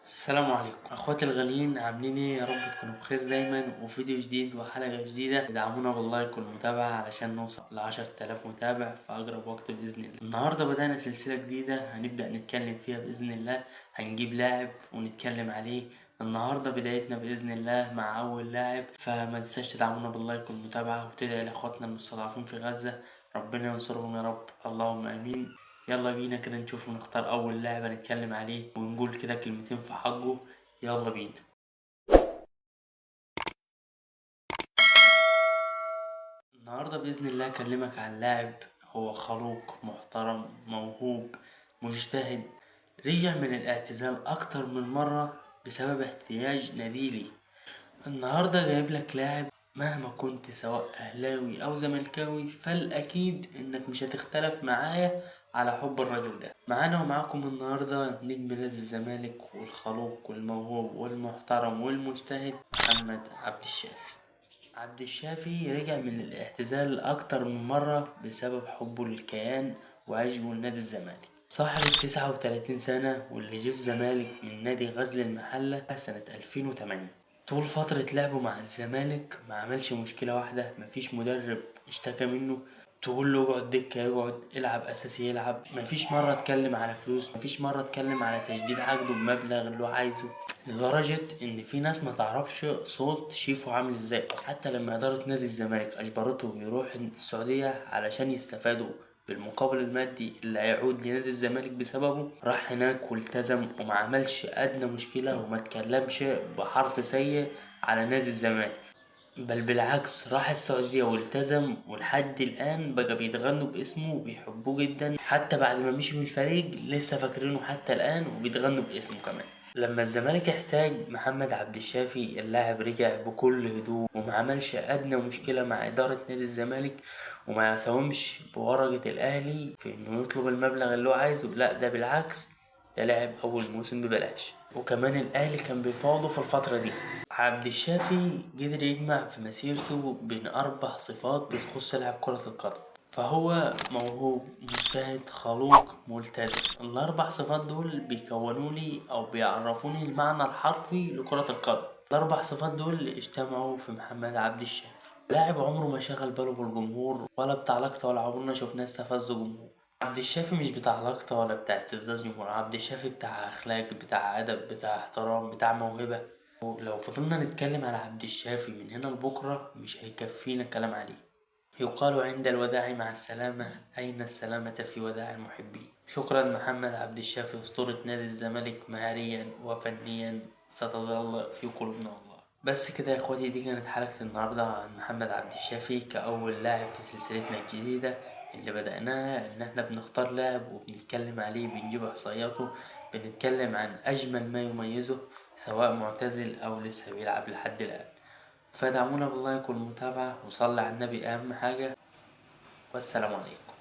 السلام عليكم اخواتي الغاليين، عاملين ايه؟ يا رب تكونوا بخير دايما. وفيديو جديد وحلقة جديدة، ادعمونا بال like والمتابعة علشان نوصل ل10,000 متابع في اقرب وقت باذن الله. النهاردة بدأنا سلسلة جديدة هنبدأ نتكلم فيها باذن الله، هنجيب لاعب ونتكلم عليه. النهاردة بدايتنا باذن الله مع اول لاعب، فما تنساش تدعمونا بال like والمتابعة وتدعي لاخواتنا المستضعفين في غزة، ربنا ينصرهم يا رب، اللهم امين. يلا بينا كده نشوف ونختار اول لاعب هنتكلم عليه ونقول كده كلمتين في حقه. يلا بينا. النهارده باذن الله اكلمك عن لاعب هو خلوق، محترم، موهوب، مجتهد، رجع من الاعتزال اكتر من مره بسبب احتياج ناديلي. النهارده جايب لك لاعب مهما كنت سواء اهلاوي او زملكاوي فالاكيد انك مش هتختلف معايا على حب الرجل ده. معانا ومعاكم النهارده نجم نادي الزمالك والخلوق والموهوب والمحترم والمجتهد محمد عبد الشافي. عبد الشافي رجع من الاعتزال اكتر من مره بسبب حبه للكيان وعشقه لنادي الزمالك. صاحب 39 سنة واللي جه الزمالك من نادي غزل المحلة سنة 2008. طول فترة لعبه مع الزمالك ما عملش مشكلة واحدة، مفيش مدرب اشتكى منه، تقول له اقعد دكة يقعد، العب اساسي يلعب، مفيش مرة اتكلم على فلوس، مفيش مرة اتكلم على تجديد عقده بمبلغ اللي هو عايزه، لدرجة ان في ناس ما تعرفش صوت شيفو عامل ازاي اصلا. حتى لما ادارة نادي الزمالك اجبرته يروح السعودية علشان يستفادوا بالمقابل المادي اللي هيعود لنادي الزمالك بسببه، راح هناك والتزم وما عملش ادنى مشكلة وما اتكلمش بحرف سيء على نادي الزمالك، بل بالعكس راح السعودية والتزم، ولحد الآن بقى بيتغنوا باسمه وبيحبوه جدا، حتى بعد ما مشي من الفريق لسه فاكرينه حتى الآن وبيتغنوا باسمه كمان. لما الزمالك احتاج محمد عبد الشافي اللاعب رجع بكل هدوء وما عملش أدنى مشكلة مع إدارة نادي الزمالك، وما ساومش بورقة الأهلي في إنه يطلب المبلغ اللي هو عايزه، لا ده بالعكس ده لعب أول موسم ببلاش، وكمان الأهلي كان بيفاوضه في الفترة دي. عبد الشافي قدر يجمع في مسيرته بين 4 صفات بتخص لاعب كرة القدم، فهو موهوب، مجتهد، خلوق، ملتزم. ال4 صفات دول بيكونولي أو بيعرفوني المعنى الحرفي لكرة القدم. ال4 صفات دول اجتمعوا في محمد عبد الشافي. لاعب عمره ما شغل باله بالجمهور ولا بتاع لقطة، ولا عمرنا شفناه استفز جمهور. عبد الشافي مش بتاع لقطة ولا بتاع استفزاز جمهور، عبد الشافي بتاع أخلاق، بتاع أدب، بتاع احترام، بتاع موهبة. ولو فضلنا نتكلم على عبد الشافي من هنا لبكرة مش هيكفينا كلام عليه. يقال عند الوداع مع السلامة، أين السلامة في وداع المحبين؟ شكرا محمد عبد الشافي، أسطورة نادي الزمالك مهاريا وفنيا، ستظل في قلوبنا والله. بس كده يا اخواتي، دي كانت حلقة النهاردة عن محمد عبد الشافي كأول لاعب في سلسلتنا الجديدة اللي بدأناها، إن احنا بنختار لاعب وبنتكلم عليه، بنجيب إحصائياته، بنتكلم عن أجمل ما يميزه سواء معتزل أو لسه بيلعب لحد الآن. فدعمونا بال like والمتابعة، وصلي على النبي أهم حاجة، والسلام عليكم.